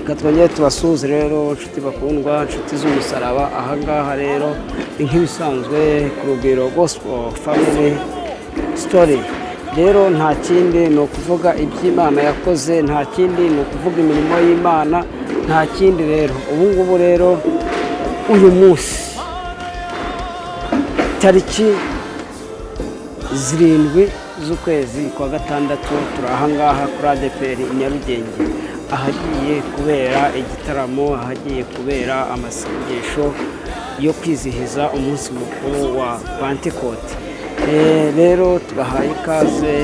Reka twongere tubasuhuze rero, inshuti bakundwa, inshuti z'umusaraba. Ahangaha rero ni nk'ibisanzwe ku Rugwiro Gospel Family Story. Rero nta kindi, ni ukuvuga iby'Imana yakoze, nta kindi, ni ukuvuga imirimo y'Imana, nta kindi. Rero ubu ngubu rero, uyu munsi tariki 7 z'ukwezi kwa gatandatu, turi ahangaha kuri ADEPR i Nyarugenge, ahagiye kubera igitaramo, ahagiye kubera amasengesho yo kwizihiza umunsi mukuru wa Pantekote. Rero tubahaye ikaze,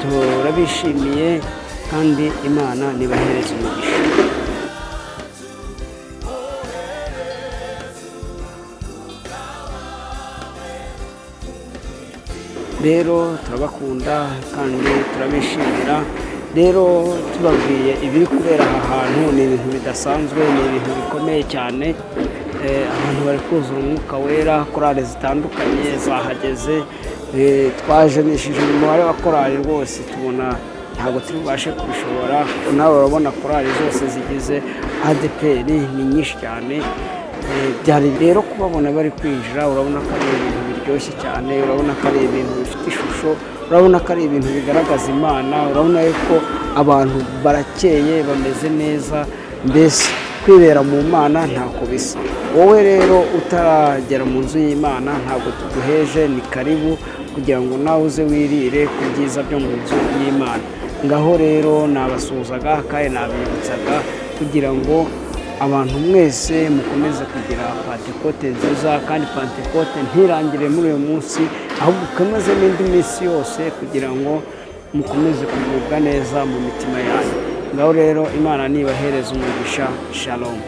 turabishimiye, kandi Imana nibahereze umugisha. Rero turabakunda kandi turabishimira. Rero tubabwiye ibiri kubera aha hantu, ni ibintu bidasanzwe, ni ibintu bikomeye cyane. Abantu bari kuzura Umwuka Wera, korali zitandukanye zahageze. Twajanishije umubare wa korali rwose, tubona ntabwo turi bubashe kubishobora. Nawe urabona korali zose zigize ADEPR ni nyinshi cyane. Byari rero kubabona bari kwinjira, urabona ko ari ibintu biryoshye cyane, urabona ko ari ibintu bifite ishusho, urabona ko ari ibintu bigaragaza Imana, urabona ko abantu barakeye, bameze neza, mbese kwibera mu Mana ntako bisa. Wowe rero utaragera mu nzu y'Imana, ntabwo tuguheje, ni karibu kugira ngo nawe uze wirire ku byiza byo mu nzu y'Imana. Ngaho rero nabasuhuzaga kandi nabibutsaga kugira ngo abantu mwese mukomeze kugira Pantekote nziza, kandi Pantekote ntirangire muri uyu munsi, ahubwo ukomeze n'indi minsi yose kugira ngo mukomeze kugubwa neza mu mitima yanyu. Ngaho rero Imana nibahereza umugisha. Shalom.